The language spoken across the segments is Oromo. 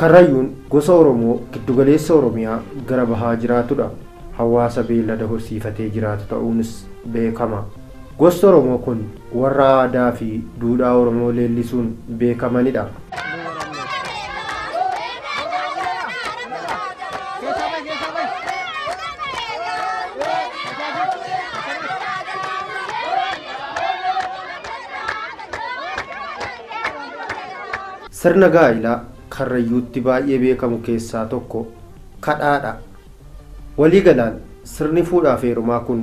Karrayyuun gosa Oromoo giddugaleessa Oromiyaa gara bahaa jiraatudha. Hawaasa beellada horsiifatee jiraatu ta'uunis beekama. Gosti Oromoo kun warra aadaa fi duudhaa Oromoo leellisuun beekamanidha. Sirna gaa'ilaa Karrayyuutti baay'ee beekamu keessaa tokko kadhaadha. Waliigalaan sirni fuudhaa fi heerumaa kun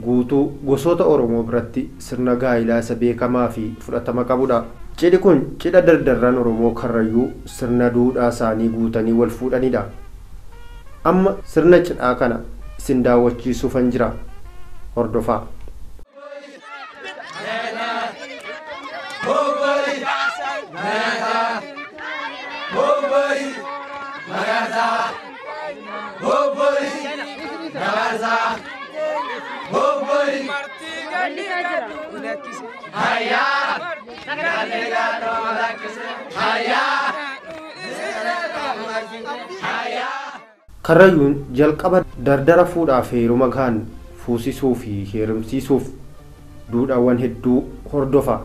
guutuu gosoota Oromoo biratti sirna gaa'ilaa isa beekamaa fi fudhatama qabudha. Cidhi kun cidha dardarran Oromoo Karrayyuu sirna duudhaa isaanii guutanii wal fuudhanidha. Amma sirna cidhaa kana isin daawwachiisuufan jira. Hordofaa. Karrayyuun jalqaba dardara fuudhaaf heeruma gahan fuusisuu fi heerumsiisuuf duudhaawwan hedduu hordofa.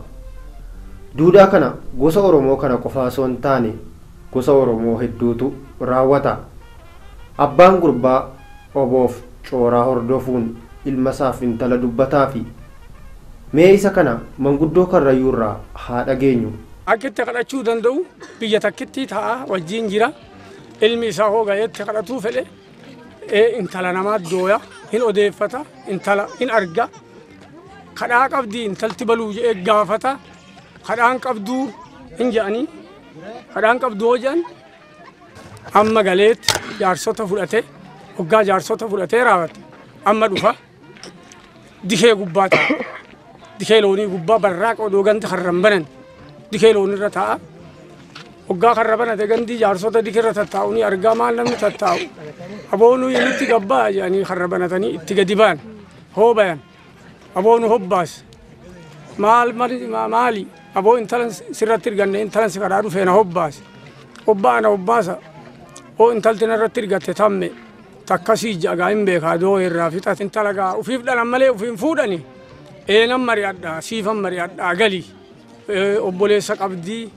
Duudhaa kana gosa Oromoo kana qofa osoo hin taane gosa Oromoo hedduutu raawwata. Abbaan gurbaa oboof cooraa hordofuun ilma isaaf intala dubbataa fi mee isa kana manguddoo Karrayyuu irraa haa dhageenyu. Akkitti kadhachuu danda'u biyya takkitti ta'a wajjin jira. Ilmi isaa hoo gaheetti kadhatuu fedhe intala namaa dooya hin odeeffata, intala hin arga. Kadhaa qabdii intalti baluu jedhee gaafata. Kadhaan qabduu hin jedhanii, kadhaan qabduu hoo jedhan amma galeetti jaarsota fudhate, hoggaa jaarsota fudhatee raawwate. Amma dhufa dikee gubbaa ta'a. Dikee loonii gubbaa barraaqa odoo gandi karran banan dikee loonirra ta'a. Hoggaa karra banate gandi jaarsota dikeerra tattaa'u ni argaa maal namni tattaa'u. Aboonuu nutti gabbaa jedhanii karra banatanii itti gadi ba'an hoo bayan aboonuu hobbaas maal maali aboo intalan sirratti erganne intalan si kadhaa dhufee na hobbaas hobbaa na hobbaasa hoo intalti narratti ergatte tamme takkasii jagaa hin beekaa doo irraa fixate intala gaa ufiif dhalan malee ufiin fuudhani eenan mari'adhaa siifan mari'adhaa galii obboleessa qabdii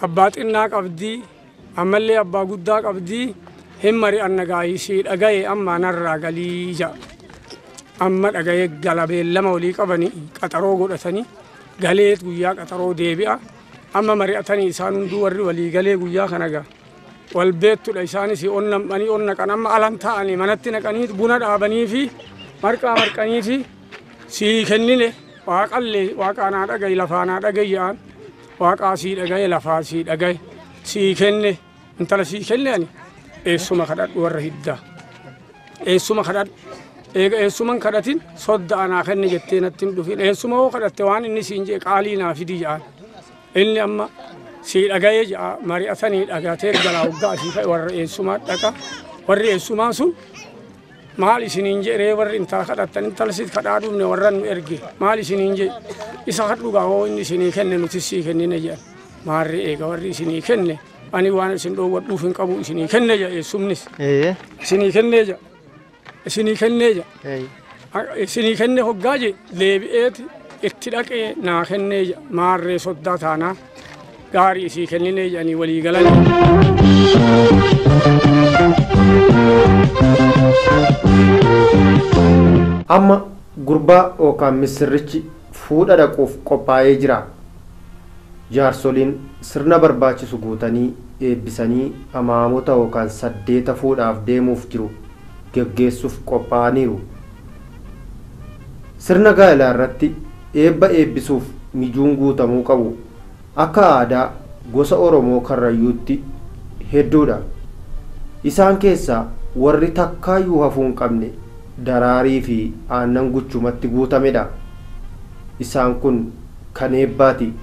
abbaa xinnaa qabdii ammallee abbaa guddaa qabdii hin mari'anna gaayii sii dhagaye amma narraa galii ja'a. Amma dhagayee gala beellama walii qabanii qaxaroo godhatanii galee guyyaa qaxaroo deebi'a. Amma mari'atanii isaan hunduu warri walii galee guyyaa kana gaa wal beettudha isaanis onnam'anii onna qan amma alan taa'anii manatti naqanii buna dhaabanii fi marqaa marqanii fi sii kennine waaqallee waaqaanaa dhagaye lafaanaa dhagaye jedhan waaqaa sii dhagaye lafaa sii dhagaye sii kenne intala sii kenne ani eessuma kadhadhu warra hiddaa eessuma kadhadhu eega eessuman kadhatin sodda anaa kenne jettee natti hin dhufin eessuma hoo kadhatte waan inni siin jee qaalii naa fidi jedhan inni amma sii dhagayee jedha mari'atanii dhagatee galaa hoggaa asii ka'e warra eessumaa dhaqa warri eessumaa sun maal isiniin jedhee warri intala kadhattan intala sit kadhaa dhufne warra nu erge maal isiniin jedhe isa kadhugaa hoo inni isinii kenne nuti sii kennine jedhan maarri eega warri isinii kenne ani waan isin dhoowwadhuuf hin qabu isinii kenne jedha eessumnis isinii kenne jedha isinii kennee jedha isinii kenne hoggaa jedhe deebi'eeti itti dhaqee naa kennee jedha maarree soddaa taanaa gaarii isii kenninee jedhanii walii galan. Amma gurbaa yookaan misirrichi fuudha dhaquuf qophaa'ee jira. Jaarsoliin sirna barbaachisu guutanii eebbisanii amaamota yookaan saddeeta fuudhaaf deemuuf jiru geggeessuuf qophaa'aniiru. Sirna gaa'elaa irratti eebba eebbisuuf mijuun guutamuu qabu akka aadaa gosa Oromoo Karrayyuutti hedduudha. Isaan keessaa warri takkaayyuu hafuu hin qabne daraarii fi aannan guchumatti guutamedha. Isaan kun kan eebbaati.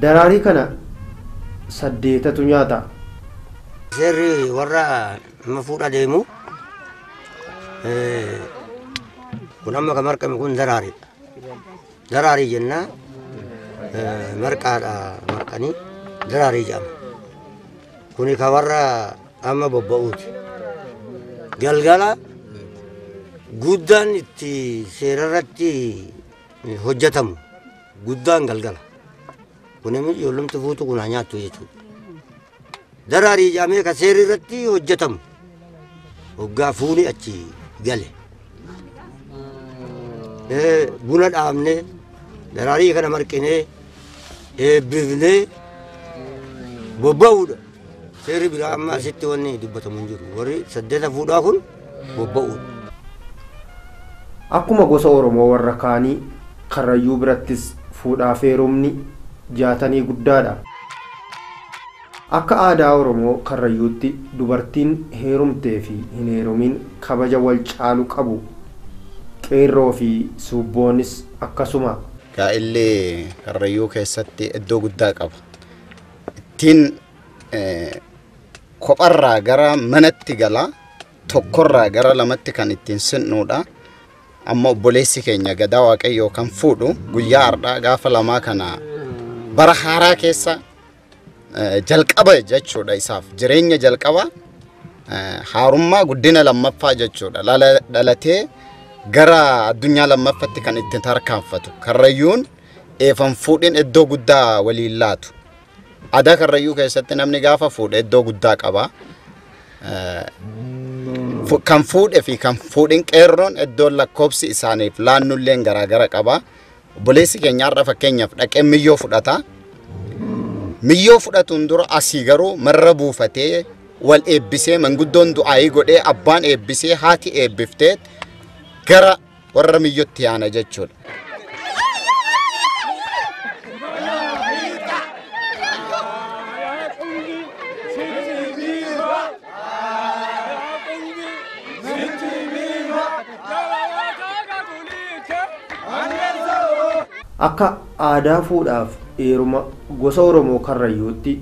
Daraarii kana saddeetatu nyaata. Seerri warra nama fuudha deemu kun amma kan marqame kun daraariidha. Daraarii jenna marqaadha marqanii daraarii jedhama. Kuni ka warra amma bobba'uuti. Galgala guddaan itti seerarratti hojjetamu guddaan galgala. Kun immoo ijoollumti fuutu kun haa nyaattu jechuudha. Daraarii jaamee ka seerri irratti hojjetamu hoggaa fuuni achi gale. Buna dhaabnee daraarii kana marqinee eebbifnee bobba'uudha. Seerri biraa amma asitti wanni dubbatamu hin jiru. Warri saddeeta fuudhaa kun bobba'uudha. Akkuma gosa Oromoo warra kaanii Karrayyuu birattis fuudhaaf heerumni jaatanii guddaadha. Akka aadaa Oromoo Karrayyuutti dubartiin heerumtee fi hin heerumin kabaja wal caalu qabu. Qeerroo fi subboonis akkasuma. Gaa'illi Karrayyuu keessatti iddoo guddaa qaba. Ittiin kopharraa gara manatti gala, tokkorraa gara lamatti kan ittiin sinnuudha. Amma obboleessi keenya Gadaa Waaqayyoo kan fuudhu guyyaa har'aa gaafa lamaa kana bara haaraa keessa jalqaba jechuudha isaaf. Jireenya jalqaba haarummaa guddina lammaffaa jechuudha. Dhalatee gara addunyaa lammaffaatti kan ittiin tarkaanfatu. Karrayyuun eefan fuudhin iddoo guddaa waliin laatu. Aadaa Karrayyuu keessatti namni gaafa fuudhe iddoo guddaa qaba. Kan fuudhe fi kan fuudhin qeerroon iddoon lakkoobsi isaaniif laannulleen garaagara qaba. Obboleessi keenya har'a fakkeenyaaf dhaqee miyyoo fudhata. Miyyoo fudhatuun dura asii garuu marra buufatee wal eebbisee manguddoon du'aayii godhee abbaan eebbisee haati eebbiftee gara warra miyyootti yaana jechuudha. Akka aadaa fuudhaaf heeruma gosa Oromoo Karrayyuutti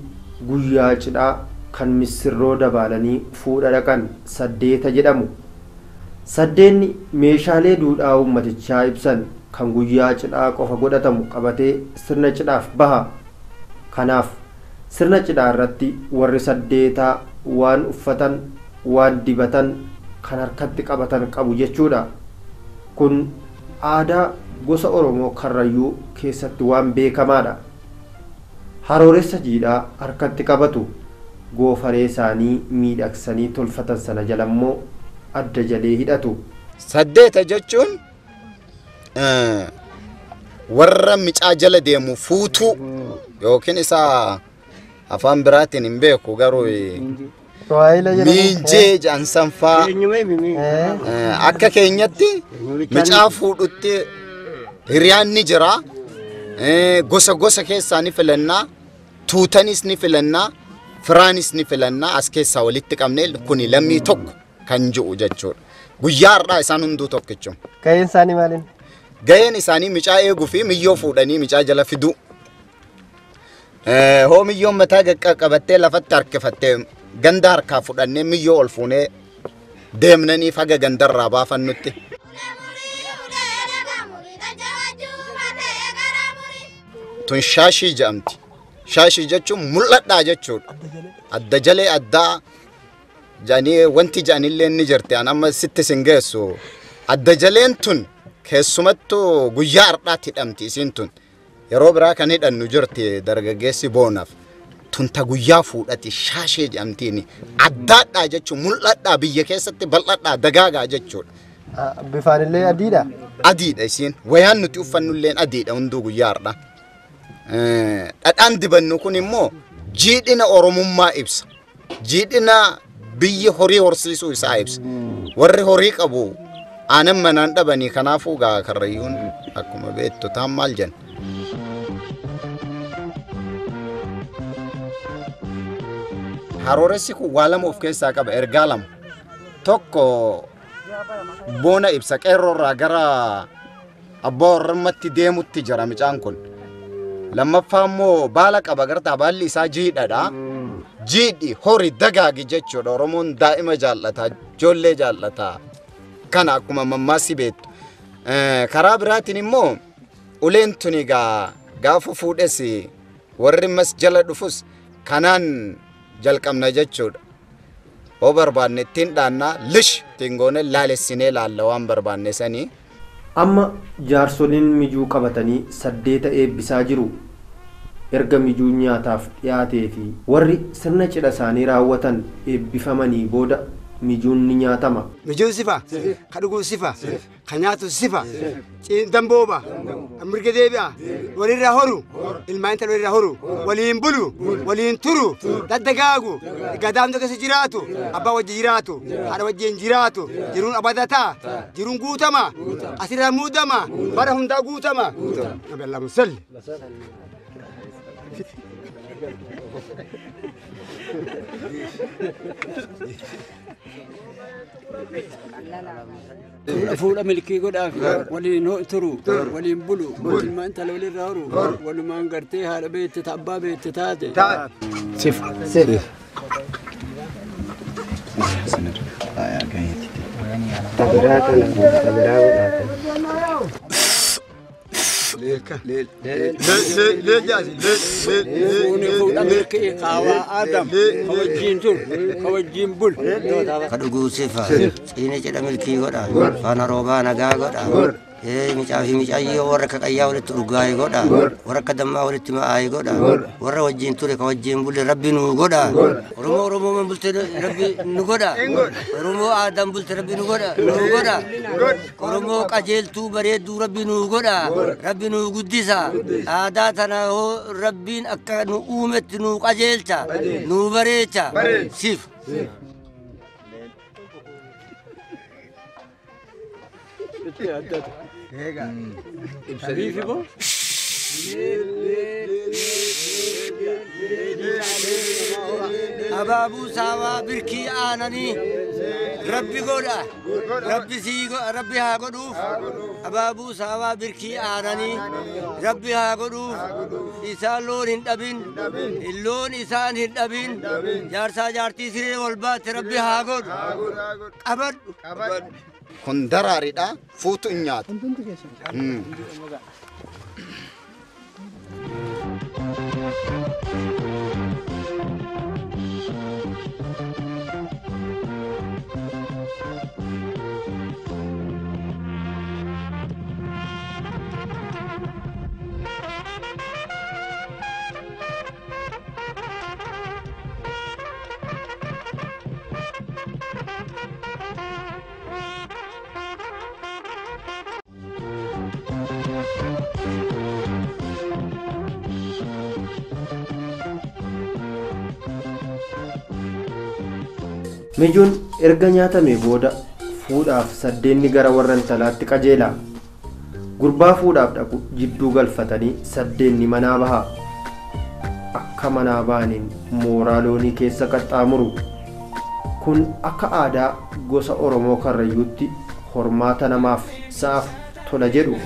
guyyaa cidhaa kan missirroo dabaalanii fuudha dhaqan saddeeta jedhamu. Saddeenni meeshaalee duudhaa uummatichaa ibsan kan guyyaa cidhaa qofa godhatamu qabatee sirna cidhaaf baha. Kanaaf sirna cidhaa irratti warri saddeetaa waan uffatan, waan dibatan, kan harkatti qabatan qabu jechuudha. Kun aadaa gosa Oromoo Karrayyuu keessatti waan beekamaadha. Harooressa jiidhaa harkatti qabatu, goofaree isaanii miidhagsanii tolfatan sana jalammoo adda jalee hidhatu. Saddeeta jechuun warra micaa jala deemu fuutuu yookiin isa afaan biraatiin hin beeku garuu miinjee jedhan sanfaa akka keenyatti micaa fuudhutti hiriyaan ni jira. Gosa gosa keessaa ni filannaa, tuutanis ni filannaa, firaanis ni filannaa as keessaa walitti qabnee kuni lammii tokko kan jiru jechuudha. Guyyaa har'aa isaan hunduu tokkichuma. Gaheen isaanii maaliin? Gaheen isaanii micaa eeguu fi miyyoo fuudhanii micaa jala fiduu. Hoo miyyoon mataa qaqqabattee lafatti harkifattee ganda harkaa fudhannee miyyoo ol fuunee deemnanii faga gandarraa baafannutti. Tun shaashii jedhamti. Shaashii jechuun mul'adhaa jechuudha. Adda jalee addaa jedhanii wanti jedhanillee ni jirti. An amma sitti sin geessu. Adda jaleen tun keessumattuu guyyaa har'aatti hidhamti isiin tun. Yeroo biraa kan hidhannu jirti dargaggeessi boonaaf. Tun ta guyyaa fuudhati shaashee jedhamtiin. Addaadhaa jechuun mul'adhaa biyya keessatti bal'adhaa dagaagaa jechuudha. Bifaan illee adiidha? Adiidha isiin. Wayaan nuti uffannulleen adiidha hunduu guyyaa har'aa. Dhadhaan dibannu kun immoo jiidhina Oromummaa ibsa. Jiidhina biyyi horii horsiisuu isaa ibsa. Warri horii qabu aanan manaan dhabanii kanaafuu gaa Karrayyuun akkuma beektu taan maal jenna. Harooressi kun waa lama of keessaa qaba ergaa lama. Tokko boona ibsa qeerroorraa gara abbaa warrammatti deemutti jira micaan kun. Lammaffaa immoo baala qaba gartaa baalli isaa jiidhadha. Jiidhi horii dagaagi jechuudha. Oromoon daa'ima jaallata, ijoollee jaallata. Kana akkuma mammaassi beektu. Karaa biraatiin immoo uleen tuni gaafa fuudhes warri mas jala dhufus kanaan jalqabna jechuudha. Hoo barbaanne ittiin dhaannaa lish ittiin goone laalessinee laalla waan barbaanne sanii. Amma jaarsoliin mijuu qabatanii saddeeta eebbisaa jiru. Erga mijuun nyaataaf dhiyaatee fi warri sirna cidha isaanii raawwatan eebbifamanii booda mijuun ni nyaatama. Mijuun sifa, ka dhuguun sifa, ka nyaatu sifa, dambooba, mirga deebi'a, walirraa horu, ilmaan intala walirraa horu, waliin bulu, waliin turu, daddagaagu, gadaamtu keessa jiraatu, abbaa wajji jiraatu, haadha wajjin jiraatu, jiruun abadataa, jiruun guutama, asirraa muudama, bara hundaa guutama. Nabi Allahumma salli. Fuudha milkii godhaaf waliin turu, waliin bulu, ilmaan intala walirraa horu, walumaan gartee haadha beekte abbaa beekte taate. Sifa. Sifa. Fuudha milkii kaawaa Aadam ka wajjin turu, ka wajjin bulu. Ka dhuguu sifa, ciine cidha milkii godha, faana roobaa nagaa godha, micaa fi micayyoo warra akka qayyaa walitti urgaa'e godha, warra akka dammaa walitti ma'aaye godha, warra wajjin ture ka wajjin bulle rabbi nu godha, Oromoo Oromoo bulte rabbi nu godha, Oromoo aadaan bulte rabbi nu godha, nu godha, Oromoo qajeeltuu bareedduu rabbi nu godha, rabbi nu guddisa, aadaa tana hoo rabbiin akka nu uumetti nu qajeelcha, nu bareecha, siif. Abaabuu saawaa birkii aananii rabbi godha, rabbi sii rabbi haa godhuuf. Abaabuu saawaa birkii aananii rabbi haa godhuuf. Isaan loon hin dhabin, loon isaan hin dhabin, jaarsaa jaartii siree wal baate rabbi haa godhu. Qabadhu. Kun daraaridha, fuutu hin nyaatu. Mijuun erga nyaatamee booda fuudhaaf saddeenni gara warra intalaatti qajeela. Gurbaa fuudhaaf dhaqu jidduu galfatanii saddeenni manaa baha. Akka manaa ba'aniin mooraa loonii keessa qaxxaamuru. Kun akka aadaa gosa Oromoo Karrayyuutti hormaata namaaf sa'aaf tola jedhu.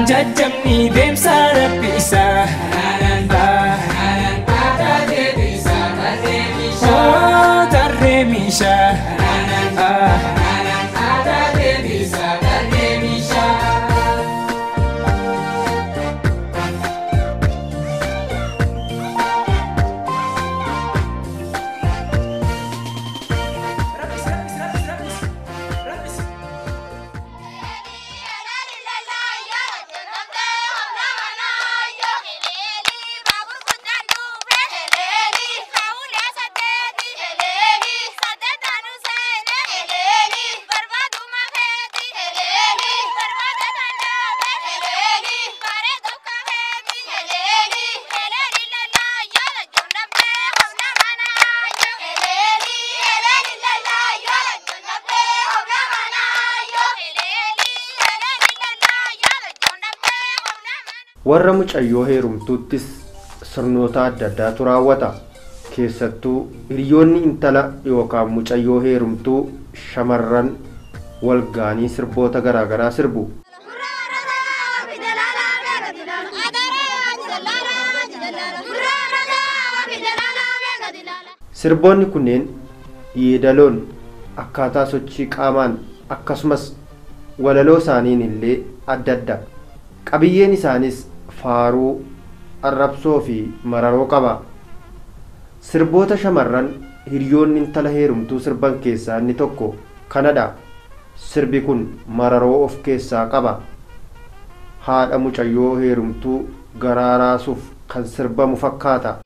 Jajjabni deemsa rabbisa. Tarree meeshaa. Warra mucayyoo heerumtuuttis sirnoota adda addaatu raawwata. Keessattuu hiriyoonni intala yookaan mucayyoo heerumtuu shamarran wal ga'anii sirboota garaagaraa sirbu. Sirboonni kunneen yeedaloon akkaataa sochii qaamaan akkasumas walaloo isaaniin illee adda adda. Qabiyyeen isaanis faaruu, arrabsoo fi mararoo qaba. Sirboota shamarran hiriyoonni intala heerumtuu sirban keessaa inni tokko kanadha. Sirbi kun mararoo of keessaa qaba. Haadha mucayyoo heerumtuu garaa raasuuf kan sirbamu fakkaata.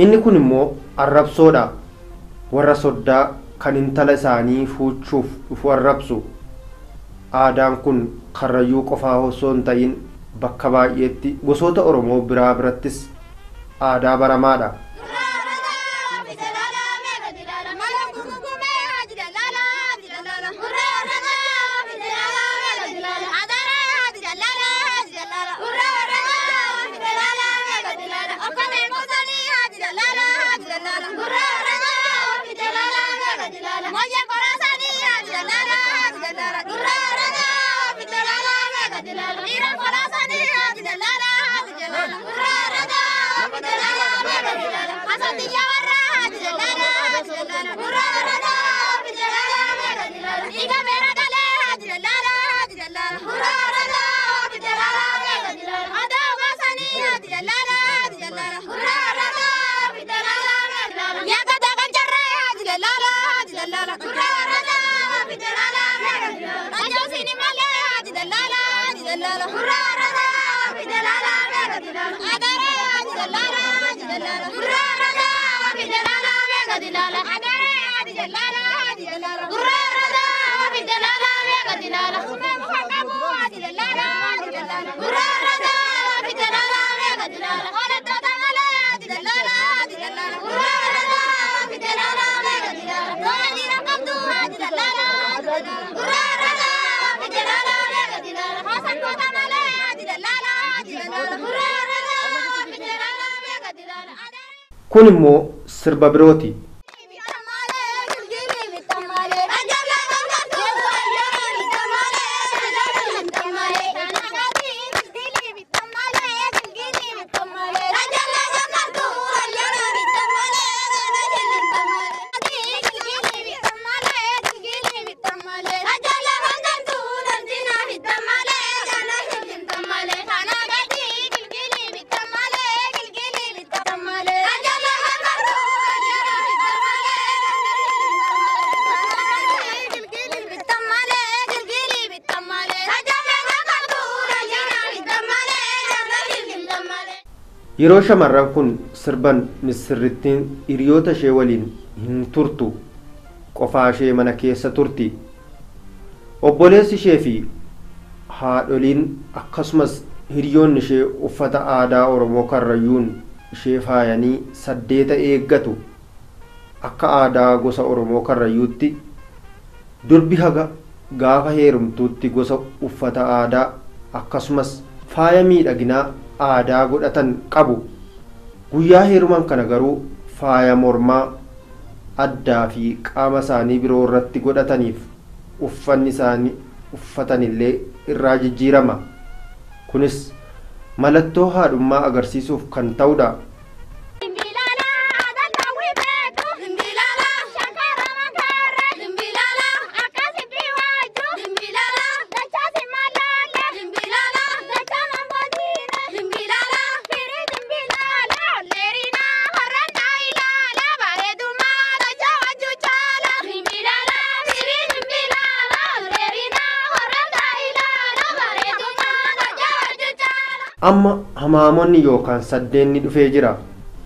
Inni kun immoo arrabsoodha. Warra soddaa kan intala isaanii fuuchuuf dhufu arrabsu. Aadaan kun Karrayyuu qofaa osoo hin ta'in bakka baay'eetti gosoota Oromoo biraa birattis aadaa baramaadha. Kun immoo sirba birooti. Yeroo shamarran kun sirban misirrittiin hiriyoota ishee waliin hin turtu, qofaa ishee mana keessa turti. Obboleessi ishee fi haadholiin akkasumas hiriyoonni ishee uffata aadaa Oromoo Karrayyuun ishee faayanii saddeeta eeggatu. Akka aadaa gosa Oromoo Karrayyuutti durbi haga gaafa heerumtuutti gosa uffata aadaa akkasumas faaya miidhaginaa aadaa godhatan qabu. Guyyaa heeruman kana garuu faaya mormaa addaa fi qaama isaanii biroo irratti godhataniif uffanni isaanii uffatanillee irraa jijjiirama. Kunis mallattoo haadhummaa agarsiisuuf kan ta'udha. Amma hamaamonni yookaan saddeenni dhufee jira.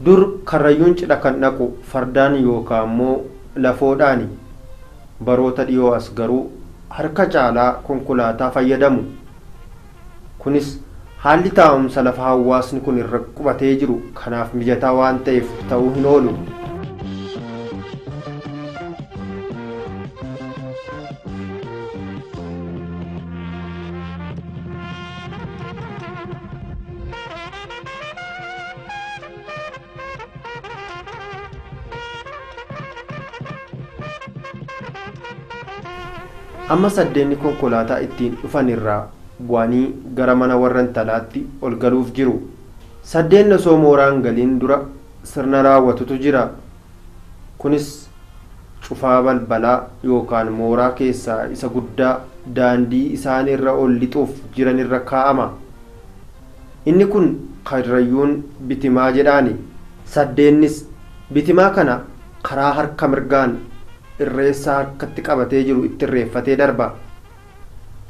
Dur karrayyuun cidha kan dhaqu fardaan yookaan immoo lafoodhaani. Baroota dhiyoo as garuu harka caalaa konkolaataa fayyadamu. Kunis haalli taa'umsa lafa hawaasni kun irra qubatee jiru kanaaf mijataa waan ta'eef ta'uu hin oolu. Amma saddeenni konkolaataa ittiin dhufan irraa bu'anii gara mana warra intalaatti ol galuuf jiru. Saddeen osoo mooraan galiin dura sirna raawwatutu jira. Kunis cufaa balbalaa yookaan mooraa keessaa isa guddaa daandii isaan irra ol lixuuf jiran irra kaa'ama. Inni kun karrayyuun bitimaa jedhaani. Saddeennis bitimaa kana karaa harka mirgaan irreessa harkatti qabatee jiru itti irreeffatee darba.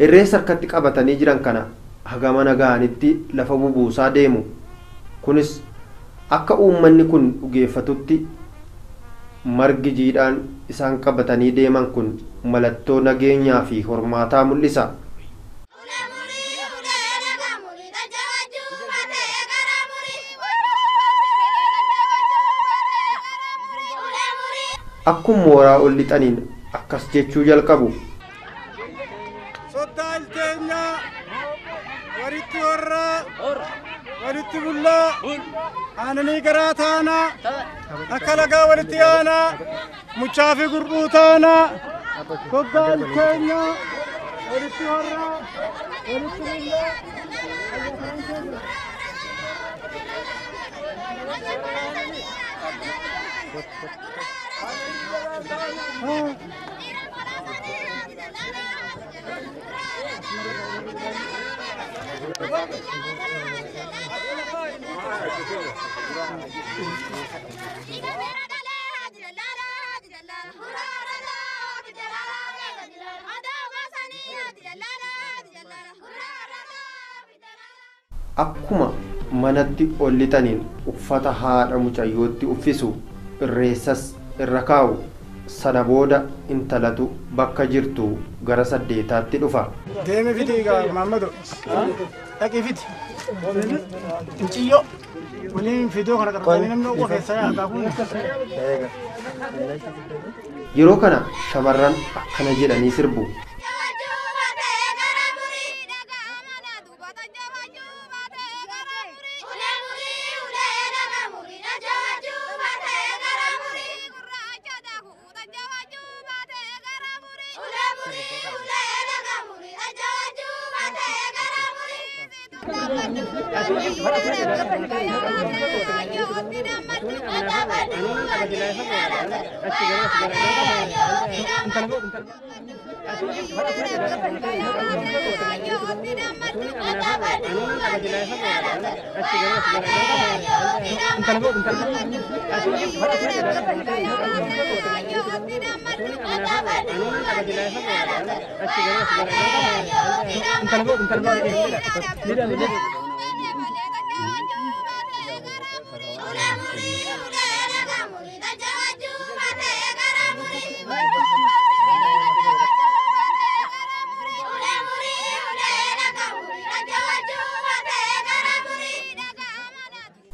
Irreessa harkatti qabatanii jiran kana haga mana ga'anitti lafa bubuusaa deemu. Kunis akka uummanni kun dhugeeffatutti margi jiidhaan isaan qabatanii deeman kun mallattoo nageenyaa fi hormaataa mul'isa. Akkuma mooraa ol lixaniin akkas jechuu jalqabu. Soddaa ilteenyaa walitti horraa walitti bullaa aananii garaa taanaa akka lagaa walitti aanaa muchaa fi gurguu taanaa soddaa ilteenyaa walitti horraa walitti bullaa. Akkuma manatti ol lixaniin uffata haadha mucayyootti uffisu irreessas irra kaa'u. Sana booda intalatu bakka jirtu gara saddeetaatti dhufa. Deemi fiti egaa Mahammadu. Dhaqii fiti. Inciyyoo. Waliin fidoo kana qabatanii namni oga keessa yaa'aa kun. Yeroo kana shamarran akkana jedhanii sirbu.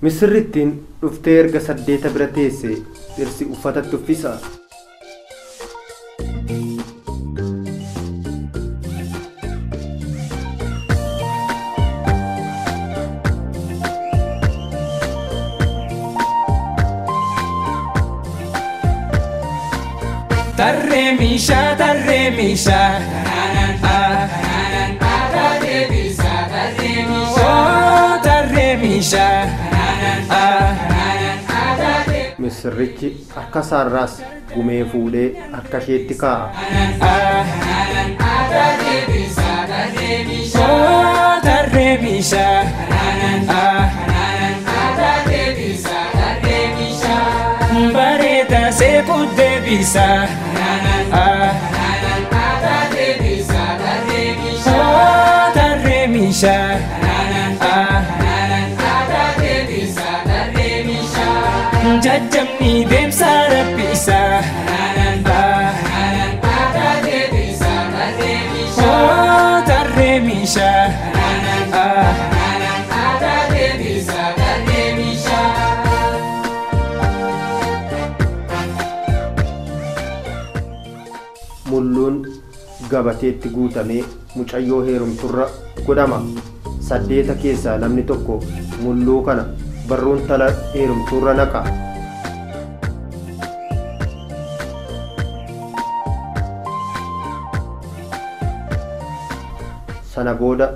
Misirrittiin dhuftee erga saddeeta bira teesse dhirsi uffatatti uffisa. Tarree meeshaa tarree meeshaa. Tarree meeshaa. Misirrichi harka isaarraas gumee fuudhee harka isheetti kaa'a. Tarree meeshaa. Bareeda seequu deebisa. Tarree meeshaa. Jajjabni deemsa rabbisa. Tarree meeshaa. Mulluun gabateetti guutamee mucayyoo heerumturra godhama. 8 keessaa namni tokko mulluu kana barruun tala heerumturra naqa. Sana booda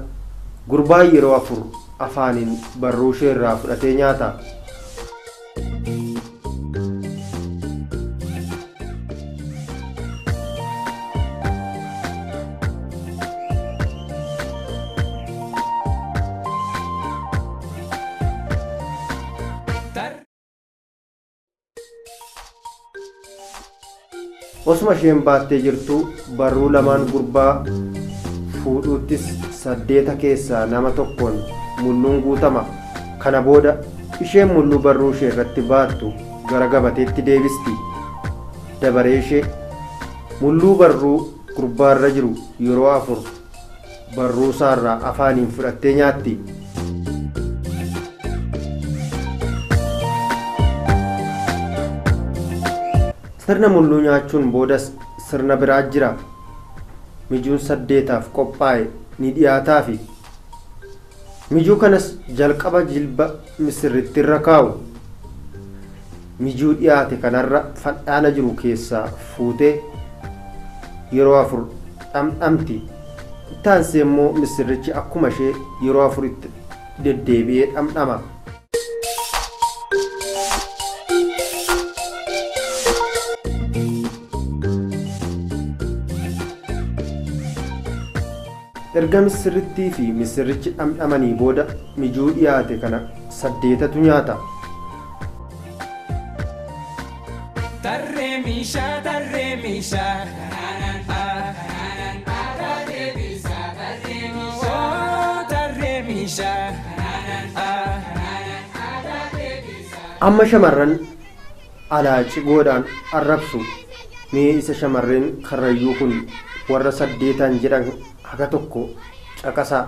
gurbaan yeroo 4 afaaniin barruu ishee irraa fudhatee nyaata. Osuma isheen baattee jirtu barruu lamaan gurbaa fuudhuuttis 8 keessaa nama tokkoon mulluun guutama. Kana booda isheen mulluu barruu ishee irratti baattu gara gabateetti deebisti. Dabaree ishee mulluu barruu gurbaarra jiru yeroo 4 barruu isaarraa afaaniin fudhattee nyaatti. Sirna mulluu nyaachuun boodas sirna biraa jira. Mijuun 8 qophaa'e ni dhiyaataafi. Mijuu kanas jalqaba jilba misirritti irra kaa'u. Mijuu dhiyaate kanarra fal'aana jiru keessaa fuutee yeroo 4 dhamdhamti. Ittaansee immoo misirrichi akkuma ishee yeroo 4 itti deddeebi'ee dhamdhama. Erga misirrittii fi misirrichi dhamdhamanii booda mijuu dhiyaate kana 8tu nyaata. Tarree meeshaa tarree meeshaa. Tarree meeshaa. Amma shamarran alaa cigoodhaan arrabsu. Mee isa shamarreen karrayyuu kun warra 8 jedhan haga tokko caqasaa.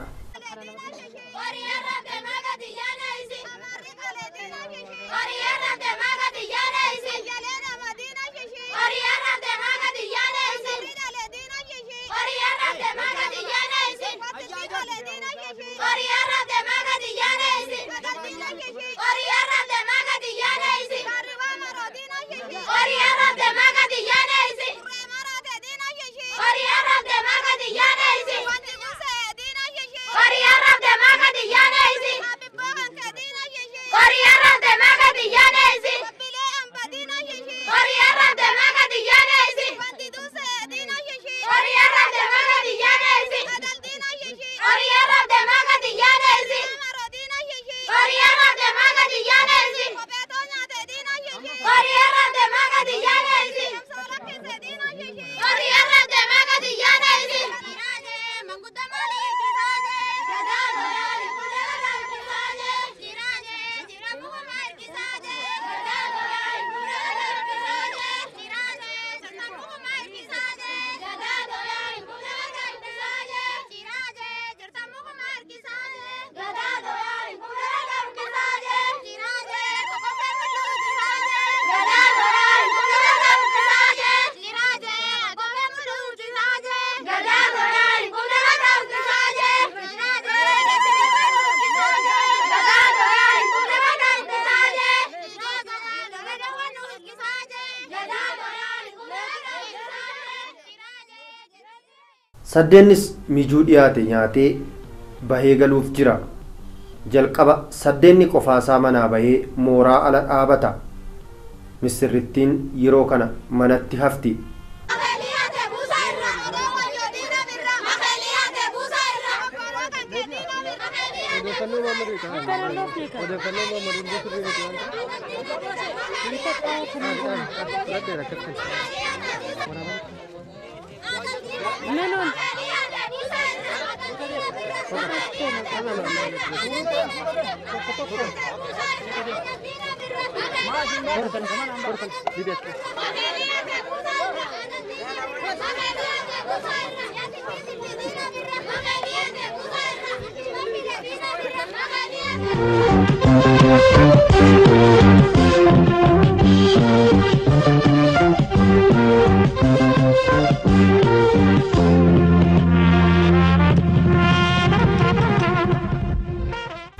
Saddeennis mijuu dhiyaate nyaatee bahee galuuf jira. Jalqaba saddeenni qofaasaa manaa bahee mooraa ala dhaabata. Misirrittiin yeroo kana manatti hafti.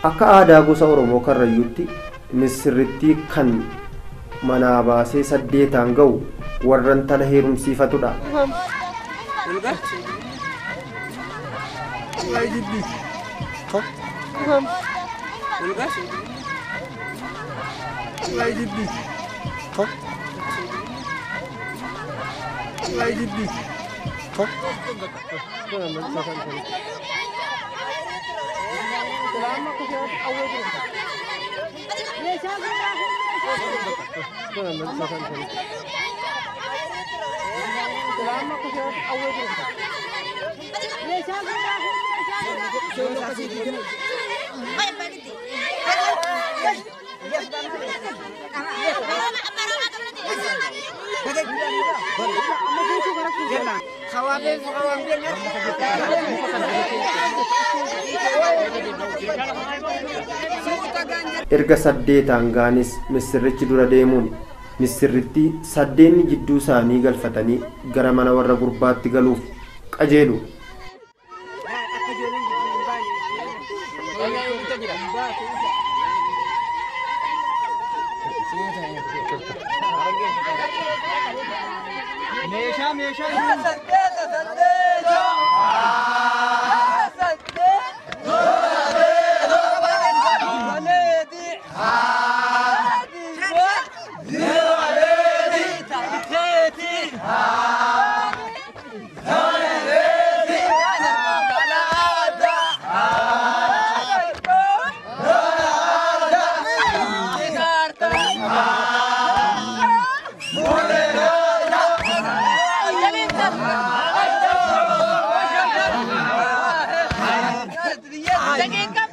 Akka aadaa gosa Oromoo Karrayyuutti misirrittii kan manaa baasee saddeetaan ga'u warra intala heerumsiifatudha. Erga saddeetaan gaanis misirrichi dura deemuun misirrittii saddeenni jidduu isaanii galfatanii gara mana warra gurbaatti galuuf qajeelu. Daqiiqaa.